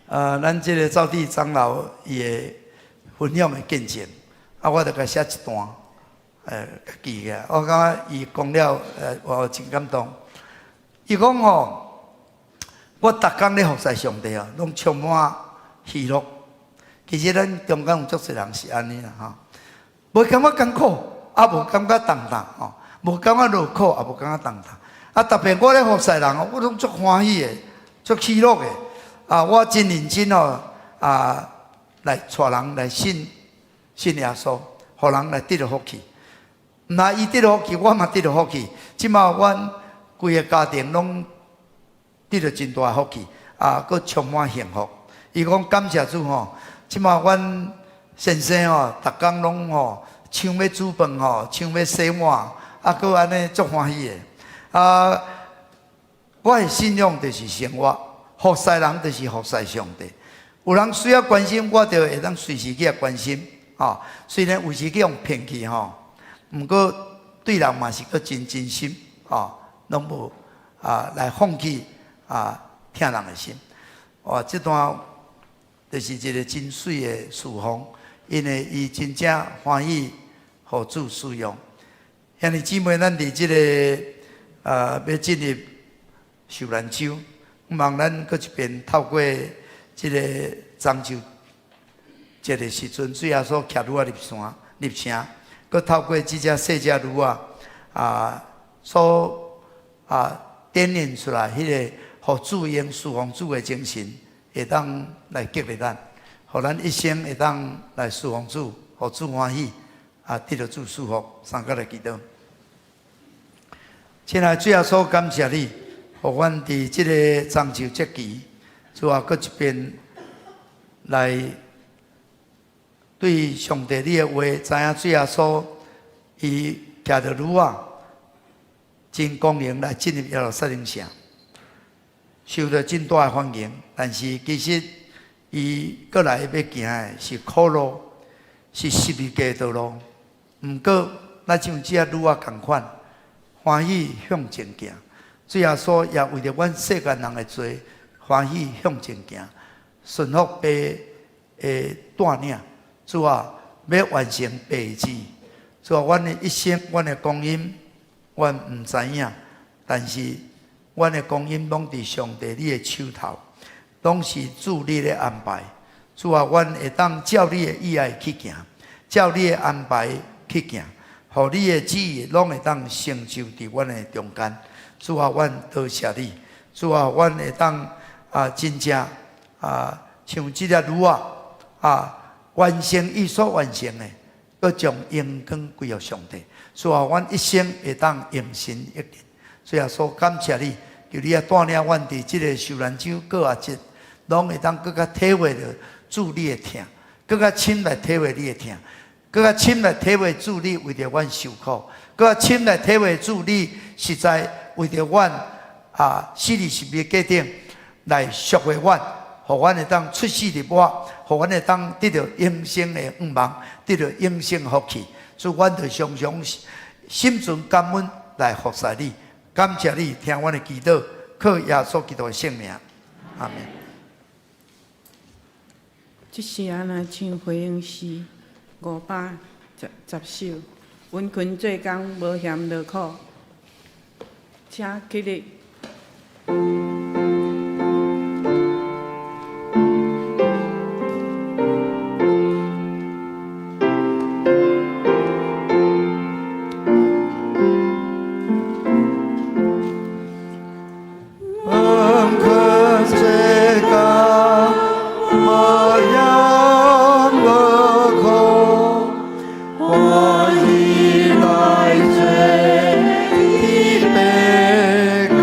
[SPEAKER 2] 啊，咱這个趙地長老伊的分享的見證。啊，我就共寫一段，記起來。我感覺伊講了，我真感動。伊講吼，我逐工咧服侍上帝哦，攏充滿喜樂。其實咱中間有足濟人是按呢啦吼，無感覺艱苦，也無感覺重擔吼，無感覺勞苦，也無感覺重擔。啊，特別我咧服侍人哦，我攏足歡喜的，足喜樂的。啊，我真認真哦，啊，來帶人來信信耶穌，予人來得著福氣。毋但伊得著福氣，我嘛得著福氣。這馬阮規个家庭攏得著真大福氣，啊，閣充滿幸福。伊講感謝主吼，這馬阮先生吼，逐工攏吼，像欲煮飯吼，像欲洗碗，啊，閣按呢足歡喜的。啊，我的信仰就是生活，服侍人就是服侍上帝。有人需要關心，我就會當隨時去關心。吼，雖然有時去予騙去吼，毋過對人嘛是閣真真心，吼，攏無啊來放棄啊疼人的心。哇，這段就是一個真媠的事奉，因為伊真正歡喜予主使用。兄弟姊妹，咱佇這个欲進入受難週，望咱閣一遍透過這个中秋節的時陣，主耶穌騎驢仔入山入城，閣透過這隻細隻驢仔啊，所啊展現出來彼个予主用事奉主的精神，會當來激勵咱，予咱一生會當來事奉主，予主歡喜，啊，得著主祝福，三個來祈禱。親愛的主耶穌，感謝你，予阮佇這个中秋節期，主啊，閣一遍來對上帝你的話，知影主耶穌伊騎著驢仔，真光榮來進入耶路撒冷城，受著真大的歡迎。但是其實伊閣來欲行的是苦路，是十字架道路。毋過，咱像這隻驢仔仝款，歡喜向前行。主耶穌也為著阮世間人的罪，歡喜向前行，順服父的帶領。主啊，欲完成父旨。主啊，阮的一生，阮的光陰，阮毋知影，但是阮的光陰攏佇上帝你的手頭，攏是主你咧安排。主啊，阮會當照你的意愛去行，照你的安排去行，予你的旨意攏會當成就佇阮的中間。主啊，阮多謝你。主啊，阮會當啊，真正啊，像這隻驢仔啊，完成伊所完成的，閣將榮光歸予上帝。主啊，阮一生會當榮神益人。主耶穌感謝你，求你啊帶領阮佇這个受難週過後節，攏會當閣較體會著主你的疼，閣較深來體會你的疼，閣較深來體會主你為著阮受苦，閣較深來體會主你實在為著阮啊死佇十字架頂來贖回阮，予阮會當出死入活，予阮會當得著永生的願望，得著永生福氣。主，阮就常常心存感恩來服侍你，感謝你聽阮的祈禱，靠耶穌基督的聖名，阿們。
[SPEAKER 1] 這時仔來唱回應詩510首，勤懇做工無嫌勞苦，請起立。
[SPEAKER 2] 勤懇做工，無嫌勞苦，歡喜來做的白工。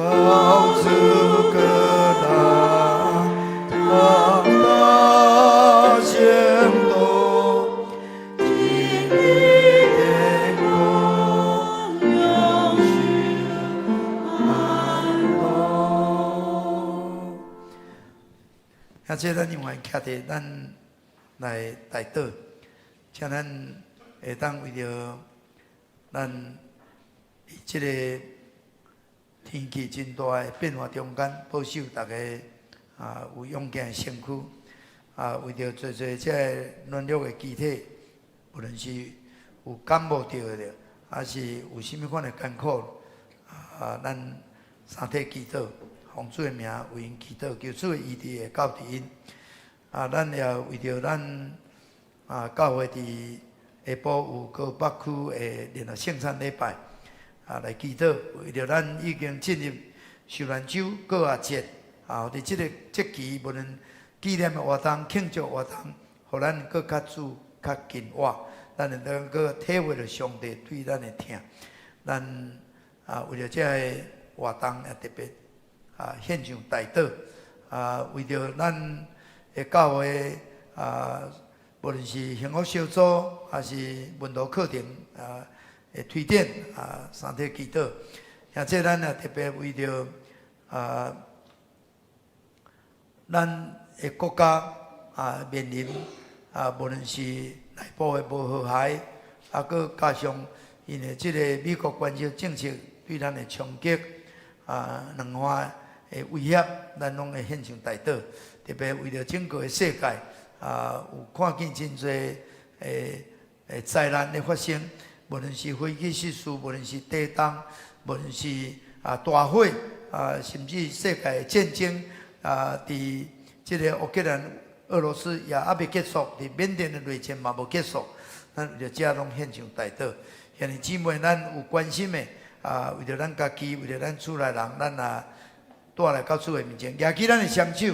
[SPEAKER 2] 到主閣來，同達聖徒，進入天國，永享安樂。啊，這咱另外徛佇咱來代禱，請咱會當為著咱佇這個天氣真大的變化中間，保守逐家有勇健的身軀，為著濟濟這個軟弱的肢體，無論是有感冒著的，還是有啥物款的艱苦，咱三體祈禱，奉主的名為𪜶祈禱，求主的醫治會到佇𪜶。咱也為著咱教會佇下晡有高北區的聯合聖餐禮拜，來祈禱，為著咱已經進入受難週過活節，佇這個節期，無論紀念的活動、慶祝活動，予咱閣較主較近活，咱會當閣體會著上帝對咱的疼。咱為著這个活動也特別獻上代禱，為著咱的教會無論是幸福小組，還是門徒課程的推展三體祈禱。而且咱也特別為著咱的國家面臨無論是內部的無和諧，閣加上𪜶的這個美國關稅政策對咱的衝擊，兩岸的威脅，咱攏會獻上代禱。特別為著整個的世界，有看見真濟的災難的發生，無論是飛機失事，無論是地動，無論是大火，甚至世界的戰爭，佇這個烏克蘭、俄羅斯也猶未結束，佇緬甸的內戰嘛無結束，咱為著這攏獻上代禱。兄弟姊妹，咱有關心的，為著咱家己，為著咱厝內人，咱也帶來到主的面前，舉起咱的雙手，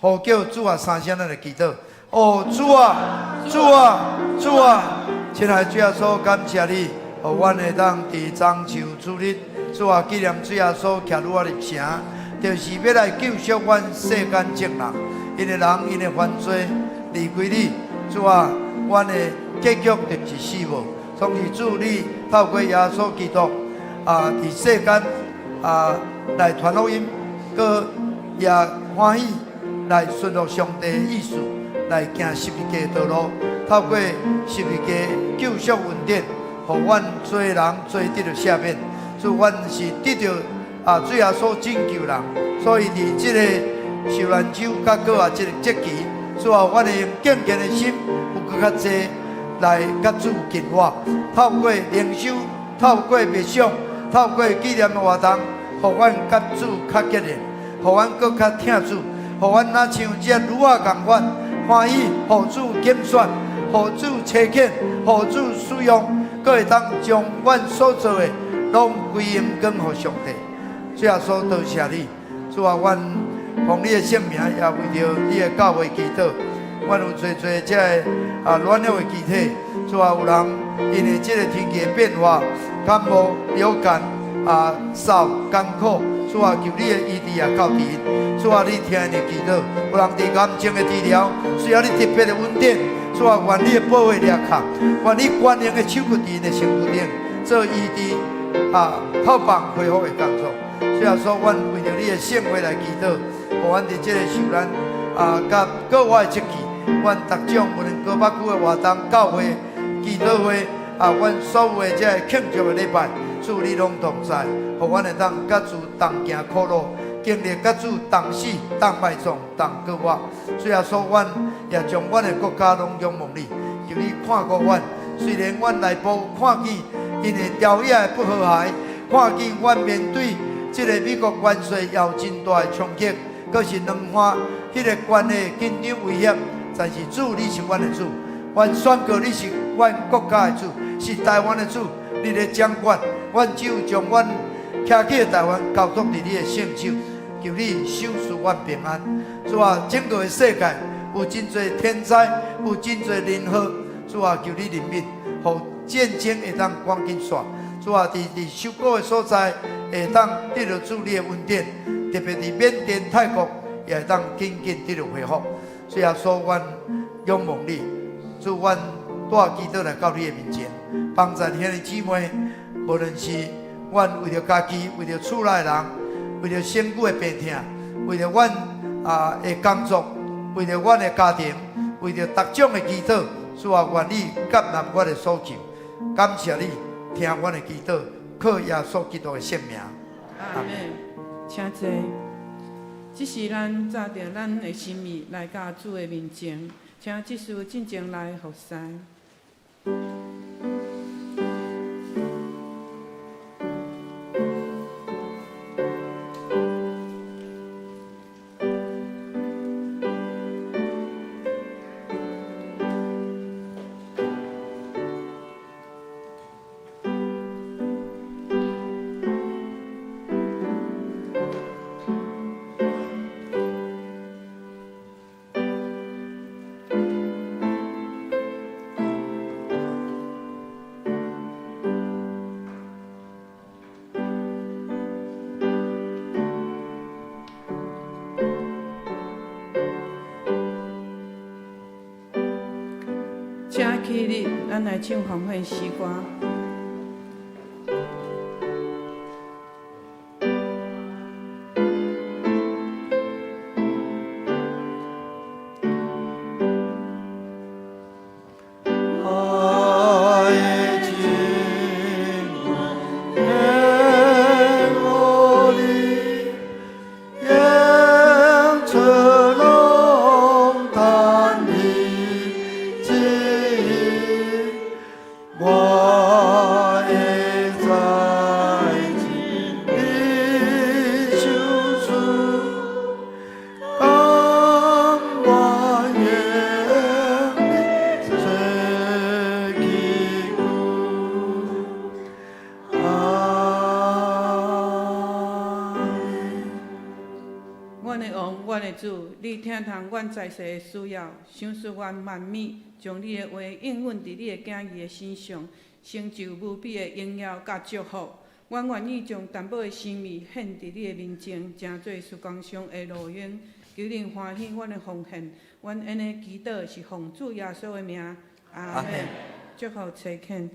[SPEAKER 2] 呼叫主啊三聲，咱來祈禱。哦，主啊，主啊，主啊！親愛的主耶穌，感謝你，予阮會當佇中秋主日，主啊，紀念主耶穌騎驢仔入城，就是欲來救贖阮世間眾人。𪜶的人𪜶的犯罪離開你，主啊，阮的結局就是死亡。總是主你透過耶穌基督佇世間來傳福音，閣也歡喜來順服上帝的意思，來行十字架道路，透過十字架救贖恩典，予阮罪人罪得著赦免。主，阮是得著主耶穌拯救人，所以佇這個受難週佮過活這個節期，主啊，阮會用敬虔的心，有閣較濟來佮主近活，透過靈修，透過默想，透過紀念的活動，予阮佮主較結連，予阮閣較疼主，予阮若像這驢仔仝款，歡喜予主揀選，予主差遣，予主使用，閣會當將阮所做的攏歸榮光予上帝。主耶穌，多謝你，主啊，阮奉你的聖名，也為著你的教會祈禱。阮有濟濟這個軟弱的肢體，主啊，有人因為這個天氣的變化，感冒、流感、嗽、艱苦，主啊，求你的醫治也到佇𪜶。主啊，你聽𪜶的祈禱，有人佇癌症的治療，需要你特別的恩典。主啊，願你的寶血掠控，願你權能的手佇𪜶的身軀頂做醫治透放恢復的工作。主耶穌，阮為著你的聖血來祈禱，予阮佇這個受難佮過活的節期，阮逐種無論高北區的活動、教會、祈禱會阮所有的這个慶祝的禮拜，主你攏同在，予阮會當佮主同行苦路，經歷佮主同死、同埋葬、同過活。主耶穌，阮也將阮的國家攏仰望你，求你看顧阮。雖然阮內部看見𪜶的朝野的不和諧，看見阮面對這个美國關稅也有真大的衝擊，閣是兩岸彼个關係緊張威脅，但是主你是阮的主，阮宣告你是阮國家的主，是台灣的主，你咧掌管，阮只有將阮徛起的台灣交託佇你的聖手，求你賞賜阮平安。主啊，整個的世界有真濟天災，有真濟人禍，主啊，求你憐憫，予戰爭會當趕緊煞。主啊，佇受苦的所在，會當得著主你的恩典，特別佇緬甸、泰國，也會當緊緊得著恢復。主耶穌，阮仰望你，主，阮帶祈禱來到你的面前，幫助兄弟姊妹，無論是阮為著家己，為著厝內人，為著身軀的病痛，為著阮的工作，為著阮的家庭，為著逐種的祈禱，主啊，願你接納阮的所求，感謝你聽阮的祈禱，靠耶穌基督的聖名。
[SPEAKER 1] 阿們。請坐。這時咱紮著咱的心意來到主的面前，請執事進前來服侍。請起立，咱來唱奉獻詩歌。
[SPEAKER 2] 愛情獻予你，永出攏趁你旨意，我會在真理相處，甘願用你做器具。阿們。
[SPEAKER 1] 阮的王，阮的主，你疼痛阮在世的需要，賞賜阮萬物，將你的話應允佇你的囝兒的身上，成就無比的榮耀佮祝福。阮願意將淡薄的心意獻佇你的面前，成做事工上的路用，求恁歡喜阮的奉獻。阮按呢祈禱是奉主耶穌的名，阿們。祝福差遣。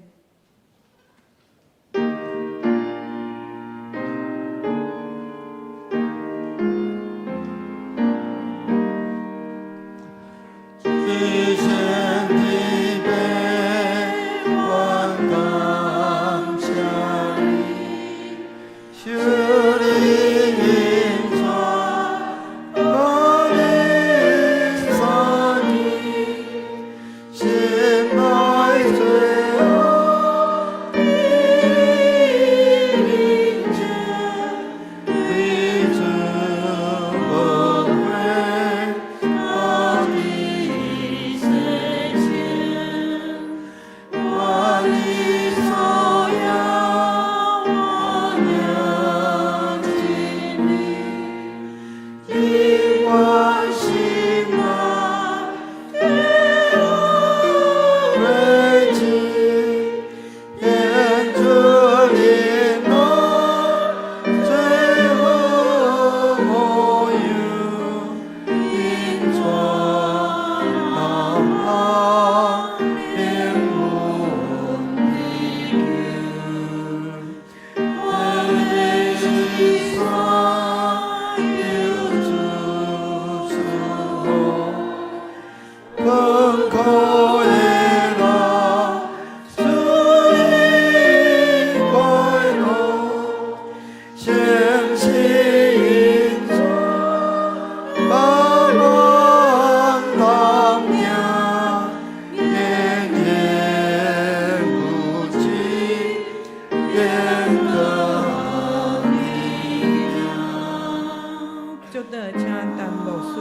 [SPEAKER 2] 至聖的父，阮感謝你，求你引帶我的三更，心內最好的寧靜，彼此無悔，家己洗淨，願你所要我領盡你，盡我心內的慰藉，願主憐愛最好模樣，引帶老老靈魂的救，願你所有主賜福，更可的來主的快樂，相信主，甘願當行，年年不止，願得你
[SPEAKER 1] 祝禱，請陳牧師。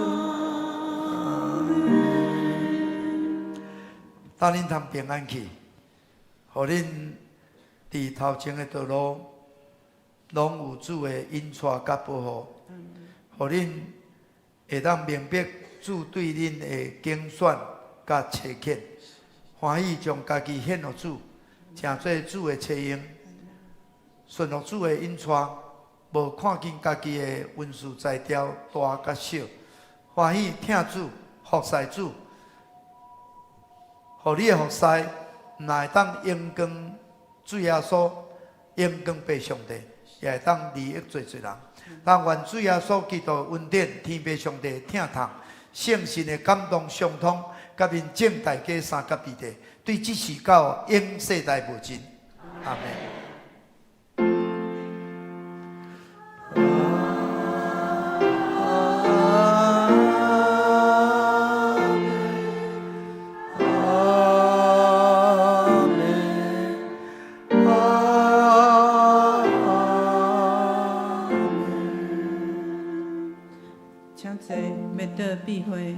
[SPEAKER 2] 帶恁通平安去，予恁佇頭前的道路，攏有主的引帶佮保護，予恁會當明白主對恁的揀選佮差遣，歡喜將家己獻予主，成做主的差用，順服主的引帶，無看見家己的恩賜才調大佮小，歡喜疼主、服侍主，予你的服侍，毋但會當榮光主耶穌，榮光父上帝，也會當利益濟濟人。但願主耶穌基督的恩典、天父上帝的疼痛、聖神的感動相通，佮民眾大家三甲彼得，對這時到永世代無盡。阿門。阿門，阿門。
[SPEAKER 1] 請坐，默禱閉會。